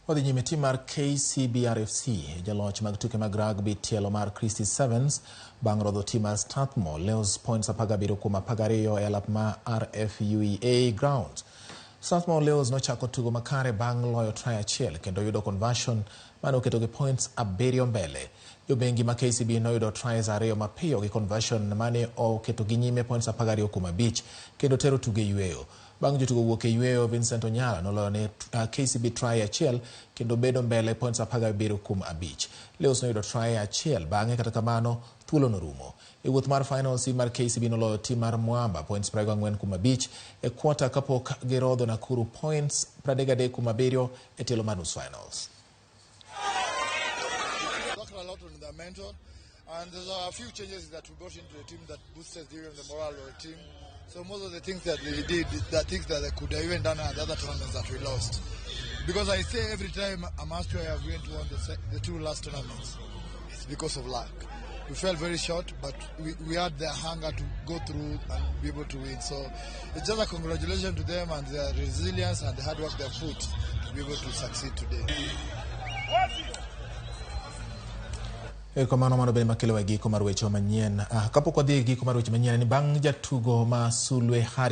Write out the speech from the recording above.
Wadhi nyime tim mar KCB RFC jaloch mag tuke mag rugby tielo mar Christie Sevens bang' rodho tim mar Strathmore Leos points 17 kuom 12 e alap ma RFUEA grounds. Strathmore Leos nochako tugo makare bang' loyo try achiel kendo yudo conversion mane oketogi points 7 mbele. Jobengi ma KCB noyudo tries 2 mapiyo gi conversion mane oketogi nyime points 12 kuom 5 kendo tero tugo e yueyo. Bang' jotugo wuok e yueyo, Vincent Onyala noloyo ne KCB try achiel kendo bedo mbele points 17 kuom 5. Leos noyudo try achiel bang'e kata kamano thuolo norumo. E wuoth mar finals, tim mar KCB noloyo tim mar Mwamba points 24 kuom 5 e quarter kapok girodho Nakuru points 33 kuom 7 e tielo mar nus finals. Worked a lot on the mental, and there's a few changes that we brought into the team that boosted even the morale of the team. So most of the things that they did, the things that they could have even done at the other tournaments that we lost. Because I say every time I'm asked why I've went to won the two last tournaments, it's because of luck. We fell very short, but we had the hunger to go through and be able to win. So it's just a congratulations to them and their resilience and the hard work they've put to be able to succeed today. Erokamano mano bende makelo e giko mar weche manyien. Kapok wadhi e giko mar weche manyien ni bang' jatugo ma Sulwe Harry